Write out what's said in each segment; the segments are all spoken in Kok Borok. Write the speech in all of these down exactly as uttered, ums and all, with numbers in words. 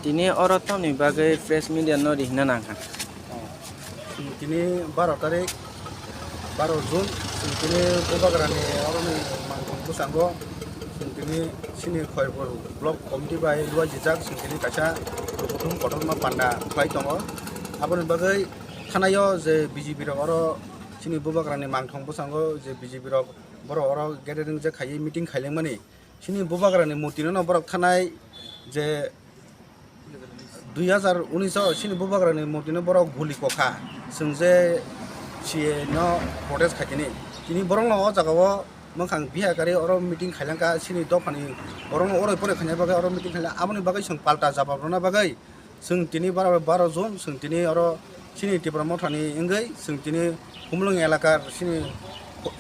Tini oro tamni bagwi press media no rihna nangkha? Chwng tini baro tarik, baro June, chwng tini Bubagrani oroni mangthong bwskango chwng tini chini Khairpur Block Committee bai luaijijak, chwng tini kaisa kuthum kotorma panda khlai tongo. Aboni bagwi thanaio je B J P rok oro chini Bubagrani mangthong bwskango je B J P rok borok oro gathering je khaiwi meeting khailengmani. Chini Bubagrani murtino no borok thanai je dui hazar unis o chini Bubagrani murtino borok guli kokha, chwng je C A no protest khaitini. Tini borokno o jagao mwkhang biha kari oro meeting khailangkha chini dophani borokno oroi poroi khaina bagwi oro meeting khailangkha. Aboni bagwi chwng palta jabab rwna bagwi chwng tini baro, baro June, chwng tini oro chini Tipra Mothani wngwi chwng tini Khumulwng elakar chini,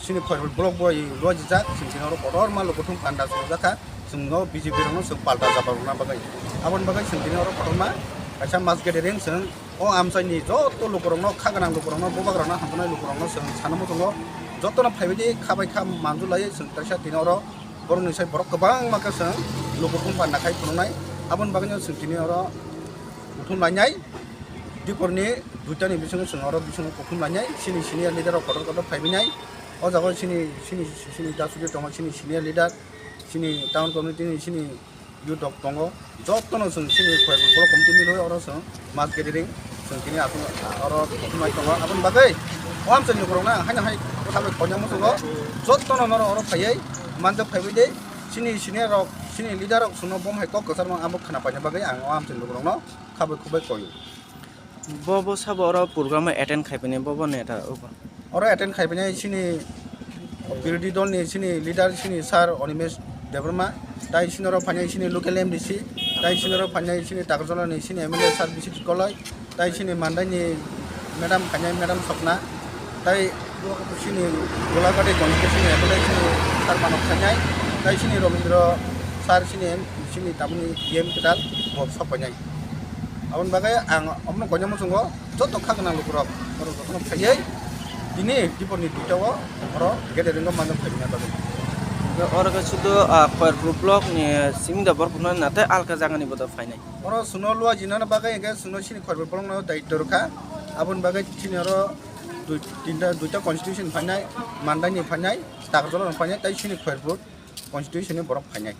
chini Khairpur block bai luaijijak, chwng tini oro kotorma lukuthum panda swngjak kha, chwng no B J P rokno chwng palta jabab rwna bagwi. Aboni bagwi chwng tini oro kotorma kaisa mass gathering chwng o amchaini joto lukurokno, kha gwnang lukurokno, bubagrano, hamjaknai lukurokno chwng sana muchungo jotono phaibaidi kha bai kha manjulaiwi chwng kaisa tini oro borokni sai borok kwbangma khe chwng lukuthum panda khai phunuknai. Aboni bagwino chwng tini oro kuthum lainai. Diporni duitani bisingo chwng oro bisingo kuthum lainai, chini senior leader rok kotor kotor phaibainai. O jaga chini, chini, chini da suri tongo, chini senior leader, chini town committee ni chini youth rok tongo. Jotono chwng chini Khairpur block committee milwi oro chwng mass gathering chwng tini aswk oro kuthumlai tongo. Aboni bagwi o amchaini lukurokno haino hai kha bai koinai muchungo jotono norok oro phaiwi manjak phaiwi de chini senior rok, chini leader rok chwngno bom hai kok kwchar mang abo khwna paina bagwi ang o amchaini lukurokno kha bai khuk bai koio. Bo, bo sabo oro program attend khaiphini, bo, bo neta, obo. Oro attend khaiphini chini birodhi dolni chini leader chini sir Animesh Debbarma, tai chini oro phainai chini local M D C, tai chini oro phainai chini Takarjalani chini M L A sir Biswajit Koloi, tai chini Mandaini madam phainai madam Swapna, tai chini Golaghat constituency ni M L A chini sir Manok phainai, tai chini Ramendra sir chini M-, chini tabukni D M kwtal bo sok phainai. Aboni bagwi ang omono koinai muchungo joto kha gwnang lukurok borok jotono phaiwi tini diporni duita o oro gathering o manjak phaina bagwi. Oro khe sudu, ah, Khairpur block ni simi da borok phano natai alka jagani bodo phainai. Oro chwngno luaijinani bagwi hwnkhe chwngno chini Khairpur block no daityo rwkha. Aboni bagwi chini oro dui, tinta, duita constituency ni phainai, Mandaini phainai, Takarjala ni phainai, tai chini Khairpur constituency ni borok phainai.